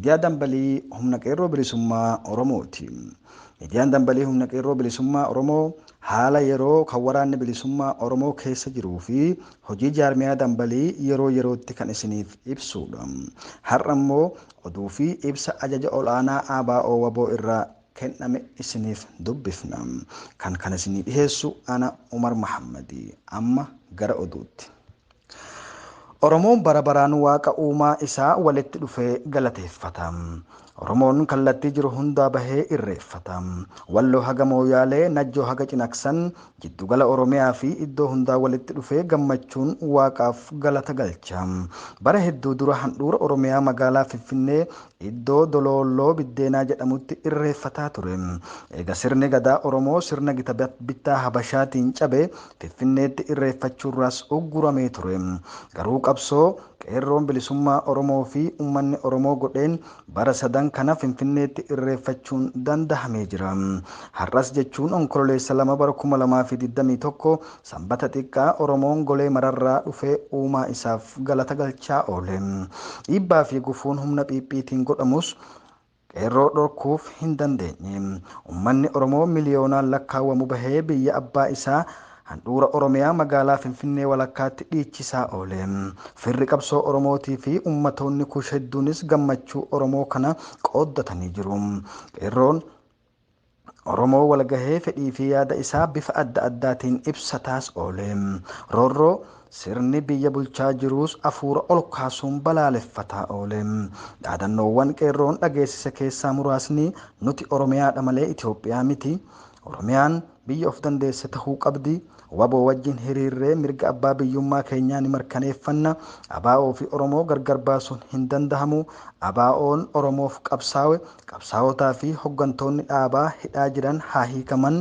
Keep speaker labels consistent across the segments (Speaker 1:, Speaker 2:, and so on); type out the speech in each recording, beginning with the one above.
Speaker 1: Miidiyaa Dambalii Humna Qeerroo Bilisummaa Oromooti. Miidiyaan Dambalii Humna Qeerroo Bilisummaa Oromoo haala yeroo kan waraanni bilisummaa Oromoo keessa jiruu fi hojii jaarmiyaa Dambalii yeroo yerootti kan isiniif ibsudha. Har'a immoo oduu fi ibsa ajaja ol'aanaa ABO WBO irraa kenname isiniif dubbifna. Kan kana isinii dhiheessu ana Umar Mahammadii. Amma gara oduutti. Oromoon bara baraan waaqa uumaa isaa walitti dhufee galateeffata. Oromoon kallattii jiru hundaa bahee irreeffata. Walloo haga Mooyaalee, Najjoo haga Cinaksan, jiddugala Oromiyaa fi iddoo hundaa walitti dhufee gammachuun waaqaaf galata galcha. Bara hedduu dura handhuura Oromiyaa magaalaa Finfinnee iddoo Doloolloo Biddeenaa jedhamutti irreeffataa ture. Eega sirni gadaa Oromoo sirna gita bittaa Habashaatiin cabe Finfinneetti irreeffachuurraas ugguramee ture. Garuu qabsoo qeerroon bilisummaa Oromoo fi uummanni Oromoo godheen bara sadan kana Finfinneetti irreeffachuun dandahamee jira. Har'as jechuun Onkololeessa 2 bara 2021 sanbata xiqqaa Oromoon golee mararraa dhufee uumaa isaaf galata galchaa oole. Dhiibbaa fi gufuun humna phiiphiitiin godhamus qeerroo dhorkuuf hin dandeenye. Uummanni Oromoo miliyoonaan lakkaawwamu bahee biyya abbaa isaa handhuura Oromiyaa magaalaa Finfinnee walakkaatti dhiichisaa oole. Firri qabsoo Oromootii fi ummatoonni kush hedduunis gammachuu Oromoo kana qooddatanii jiru. Qeerroon Oromoo walgahee fedhii fi yaada isaa bifa adda addaatiin ibsataas oole. Roorroo sirni biyya bulchaa jiruus afuura ol kaasuun balaaleffataa oole. Dhaadannoowwan qeerroon dhageessise keessaa muraasni nuti Oromiyaadha malee Itoophiyaa miti. Oromiyaan biyya of dandeesse tahuu qabdi. Waboo wajjin hiriirree mirga abbaa biyyummaa keenyaa ni mirkaneeffanna. ABO fi Oromoo gargar baasuun hin dandahamu. ABO'n Oromoof qabsaawe. Qabsaawotaa fi hoggantoonni dhaabaa hidhaa jiran haa hiikaman.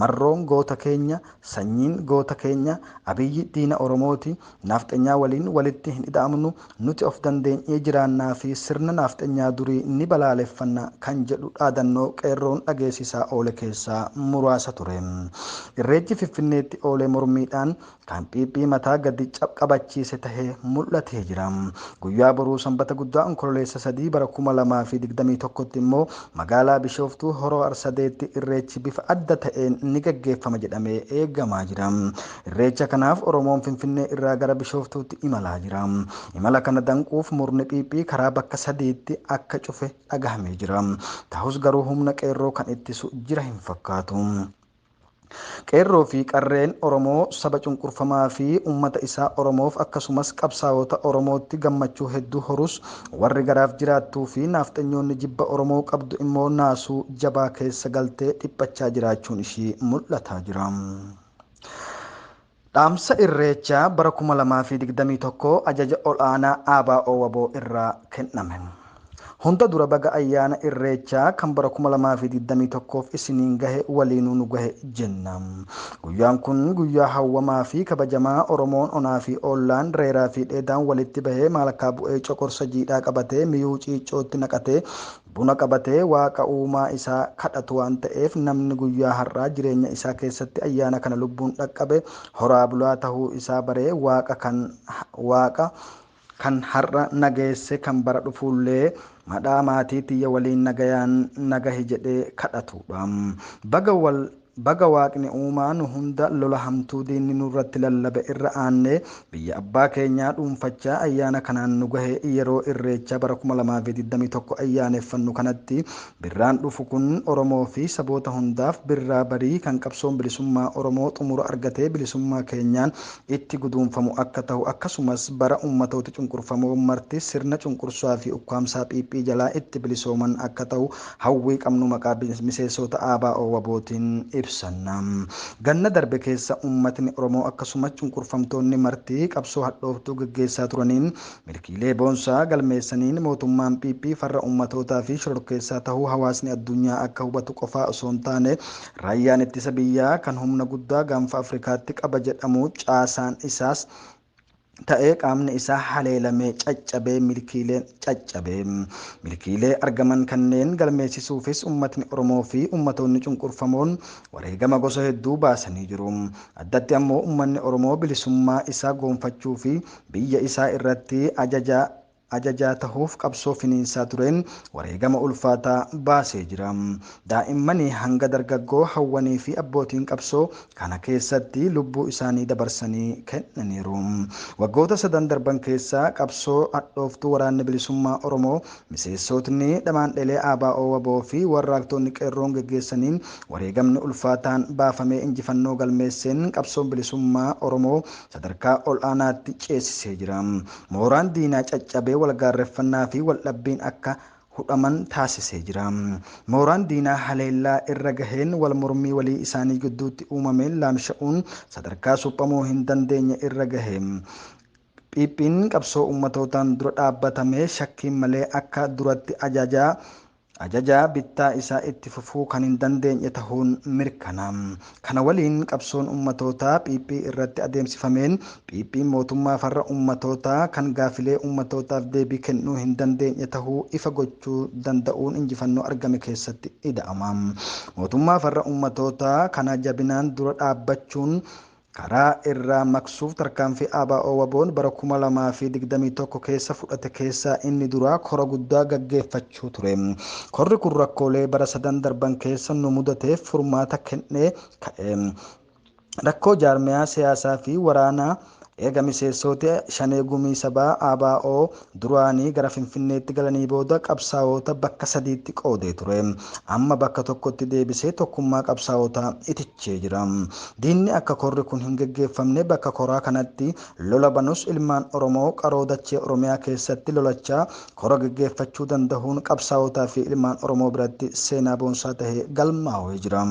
Speaker 1: Marroon goota keenya, sanyiin goota keenya, Abiyyi diina Oromooti. Naafxenyaa waliin walitti hin ida'amnu. Nuti of dandeenyee jiraannaa fi sirna naafxenyaa durii ni balaaleffanna kan jedhu dhaadannoo qeerroon dhageessisaa oole keessaa muraasa ture. Irreechi Finfinneetti oolee mormiidhaan kan phiiphii mataa gadi qabachiise tahee mul'atee jira. Guyyaa boruu sanbata guddaa Onkololeessa 3 bara 2021 immoo magaalaa Bishooftuu Horoo Arsadeetti irreechi bifa adda ta'een ni gaggeeffama jedhamee eegamaa jira. Irreecha kanaaf Oromoon Finfinnee irraa gara Bishooftuutti imalaa jira. Imala kana danquuf murni phiiphii karaa bakka sadiitti akka cufe dhagahamee jira. Ta'us garuu humna qeerroo kan ittisu jira hin fakkaatu. Qeerroo fi qarreen Oromoo saba cunqurfamaa fi uummata isaa Oromoof akkasumas qabsaa'ota Oromootti gammachuu hedduu horus warri garaaf jiraattuu fi naafxanyoonni jibba Oromoo qabdu immoo naasuu jabaa keessa galtee dhiphachaa jiraachuun ishii mul'ataa jira. Dhaamsa Irreechaa bara 2021 ajaja ol'aanaa ABO WBO irraa kenname. Hunda dura baga ayyaana Irreechaa kan bara 2021 isiniin gahe waliinuu nu gahe jenna. Guyyaan kun guyyaa hawwamaa fi kabajamaa Oromoon onaa fi ollaan reeraa fi dheedaan walitti bahee maalkaa bu'ee coqorsa jiidhaa qabatee miyuu ciiccootti naqatee buna qabatee waaqa uumaa isaa kadhatu waan ta'eef namni guyyaa har'aa jireenya isaa keessatti ayyaana kana lubbuun dhaqqabe horaa bulaa tahuu isaa baree waaqa kan har'a nageesse kan bara dhufuullee madhaa maatii tiyya waliin nagayaan nagahi jedhee kadhatudha. Baga waaqni uumaa nu hunda lola hamtuu diinni nurratti lallabe irra aannee biyya abbaa keenyaa dhuunfachaa ayyaana kanaan nu gahe yeroo irreechaa bara 2021 ayyaaneffannu kanatti birraan dhufu kun Oromoo fi saboota hundaaf birraa barii kan qabsoon bilisummaa Oromoo xumura argatee bilisummaa keenyaan itti guduunfamu akka ta'u akkasumas bara uummatoota cunqurfamoo marti sirna cunqursaa fi ukkaamsaa phiiphii jalaa itti bilisooman akka ta'u hawwii qabnu maqaa miseensota ABO WBOtiin ibsanna. Ganna darbe keessa uummatni Oromoo akkasumas cunqurfamtoonni marti qabsoo hadhooftuu gaggeessaa turaniin milkiilee boonsaa galmeessaniin mootummaan phiiphii farra uummatootaa fi shororkeessaa tahuu hawaasni addunyaa akka hubatu qofaa osoo hin taane raayyaan ittisa biyyaa kan humna guddaa gaanfa Afrikaatti qaba jedhamu caasaan isaas ta'ee qaamni isaa haleelamee caccabee milkiileen caccabee milkiilee argaman kanneen galmeessisuufis uummatni Oromoo fi uummatoonni cunqurfamoon wareegama gosa hedduu baasanii jiru. Addatti ammoo uummanni Oromoo bilisummaa isaa goonfachuu fi biyya isaa irratti ajaja ajajaa tahuuf qabsoo finiinsaa tureen wareegama ulfaataa baasee jira. Daa'immanii hanga dargaggoo hawwanii fi abbootiin qabsoo kana keessatti lubbuu isaanii dabarsanii kennaniiru. Waggoota sadan darban keessaa qabsoo hadhooftuu waraanni bilisummaa Oromoo miseensotni dhamaandhelee ABO WBO fi warraaqtonni qeerroon geggeessaniin wareegamni ulfaataan baafamee injifannoo galmeesseen qabsoon bilisummaa Oromoo sadarkaa ol aanaatti ceesisee jira. Mooraan diinaa caccabee walgaarreffannaa fi waldhabbiin akka hudhaman taasisee jira. Mooraan diinaa haleellaa irra gaheen wal mormii walii isaanii gidduutti uumameen laamsha'uun sadarkaa suphamuu hin dandeenye irra gahe. Phiiphiin qabsoo ummatootaan dura dhaabbatamee shakkiin malee akka duratti ajajaa bittaa isaa itti fufuu kan hin dandeenye tahuun mirkana. Kana waliin qabsoon ummatootaa Phiiphii irratti adeemsifameen Phiiphiin mootummaa farra ummatootaa kan gaafilee ummatootaaf deebii kennuu hin dandeenye tahuu ifa gochuu danda'uun injifannoo argame keessatti ida'ama. Mootummaa farra ummatootaa kana jabinaan dura dhaabbachuun karaa irraa maqsuuf tarkaanfii ABO WBO'n bara 2021 keessa fudhate keessaa inni duraa kora guddaa gaggeeffachuu ture. Korri kun rakkoolee bara sadan darban keessa nu mudateef furmaata kennee ka'e. Rakkoo jaarmiyaa siyaasaa fi waraanaa eega miseensota shanee gumii sabaa ABO duraanii gara Finfinneetti galanii booda qabsaa'ota bakka sadiitti qoodee ture. Amma bakka tokkotti deebisee tokkummaa qabsaa'otaa itichee jira. Diinni akka korri kun hin geggeeffamne bakka koraa kanatti lola banus ilmaan Oromoo qaroo dachee Oromiyaa keessatti lolachaa kora geggeeffachuu danda'uun qabsaa'otaa fi ilmaan Oromoo biratti seenaa boonsaa tahee galmaa'ee jira.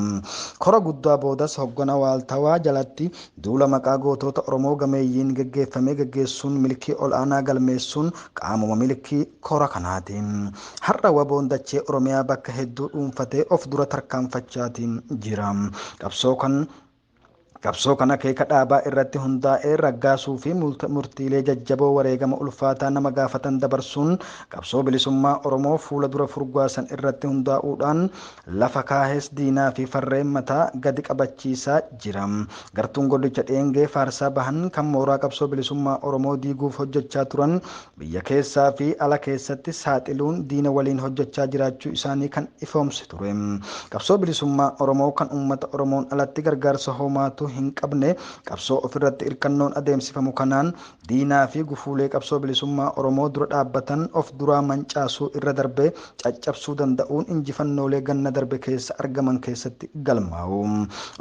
Speaker 1: Kora guddaa boodas hoggana waaltawaa jalatti duula maqaa gootota Oromoo gameeyyii geggeeffamee geggeessuun milkii ol aanaa galmeessuun qaamuma milkii kora kanaati. Har'a WBO'n dachee Oromiyaa bakka hedduu dhuunfatee of dura tarkaanfachaatiin jira. Qabsoo kana akeeka dhaabaa irratti hundaa'ee raggaasuu fi murtiilee jajjaboo wareegama ulfaataa nama gaafatan dabarsuun qabsoo bilisummaa Oromoo fuula dura furgaasan irratti hundaa'uudhaan lafa kaahes diinaa fi farreen mataa gadi qabachiisaa jira. Gartuun gollicha dheengee faarsaa bahan kan mooraa qabsoo bilisummaa Oromoo diiguuf hojjechaa turan biyya keessaa fi ala keessatti saaxiluun diina waliin hojjechaa jiraachuu isaanii kan ifoomse ture. Qabsoo bilisummaa Oromoo kan uummata Oromoon alatti gargaarsa homaatu hin qabne qabsoo ofirratti hirkannoon adeemsifamu kanaan diinaa fi gufuulee qabsoo bilisummaa Oromoo dura dhaabbatan of duraa mancaasuu irra darbee caccabsuu danda'uun injifannoolee ganna darbe keessa argaman keessatti galmaa'u.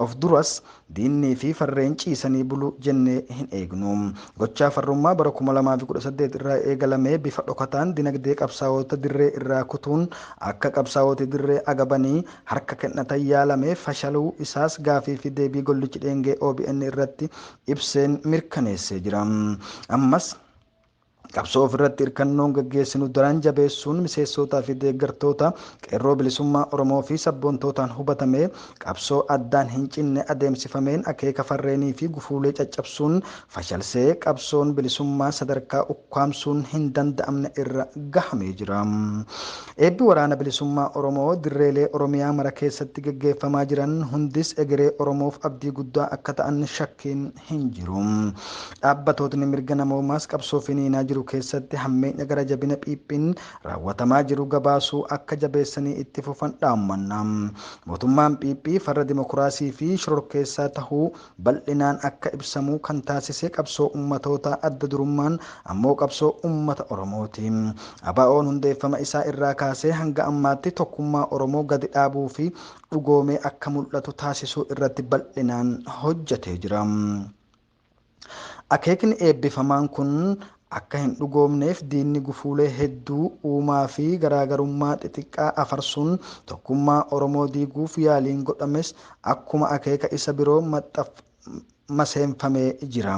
Speaker 1: Of duras diinnii fi farreen ciisanii bulu jennee hin eegnu. Gochaa farrummaa bara 2018 irraa eegalamee bifa dhokataan dinagdee qabsaa'ota dirree irraa kutuun akka qabsaa'ota dirree agabanii harka kennatan yaalamee fashaluu isaas gaafii fi deebii gollichi dheengee OBN irratti ibseen mirkaneessee jira. Ammas qabsoo ofirratti hirkannoon gaggeessinu daran jabeessuun miseensotaa fi deeggartoota qeerroo bilisummaa Oromoo fi sabboontootaan hubatamee qabsoo addaan hin cinne adeemsifameen akeeka farreenii fi gufuulee caccabsuun fashalsee qabsoon bilisummaa sadarkaa ukkaamsuun hin danda'amne irra gahamee jira. Eebbi waraana bilisummaa Oromoo dirreelee Oromiyaa mara keessatti gaggeeffamaa jiran hundis egeree Oromoof abdii guddaa akka ta'an shakkiin hin jiru. Dhaabbatootni mirga namoomaas qabsoo finiinaa jiru keessatti hammeenya gara jabina Phiiphiin raawwatamaa jiru gabaasuu akka jabeessanii itti fufan dhaammanna. Mootummaan Phiiphii farra dimokiraasii fi shororkeessaa tahuu bal'inaan akka ibsamu kan taasise qabsoo ummatoota adda durummaan ammoo qabsoo ummata Oromooti. ABO'n hundeeffama isaa irraa kaasee hanga ammaatti tokkummaa Oromoo gadi dhaabuu fi dhugoomee akka mul'atu taasisuu irratti bal'inaan hojjetee jira. Akeekni eebbifamaan kun akka hin dhugoomneef diinni gufuulee hedduu uumaa fi garaagarummaa xixiqqaa afarsuun tokkummaa Oromoo diiguuf yaaliin godhames akkuma akeeka isa biroo maseenfamee jira.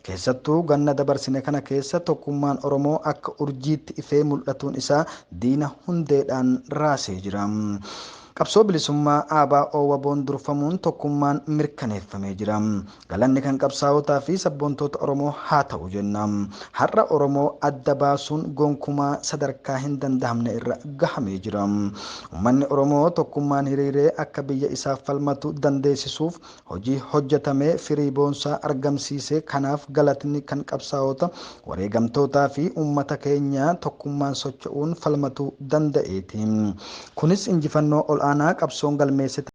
Speaker 1: Keessattuu ganna dabarsine kana keessa tokkummaan Oromoo akka urjiitti ifee mul'atuun isaa diina hundeedhaan raasee jira. Qabsoo bilisummaa ABO WBOn durfamuun tokkummaan mirkaneeffamee jira. Galanni kan qabsaa'otaa fi sabboontoota Oromoo haa ta'u jenna. Har'a Oromoo adda baasuun gonkumaa sadarkaa hin danda'amne irra gahamee jira. Uummanni Oromoo tokkummaan hiriiree akka biyya isaaf falmatu dandeessisuuf hojii hojjetamee firii boonsaa argamsiise. Kanaaf galatni kan qabsaa'ota, wareegamtootaa fi uummata keenya tokkummaan socho'uun falmatu danda'eeti. Kunis injifannoo ol'aanaa qabsoon galmeesse.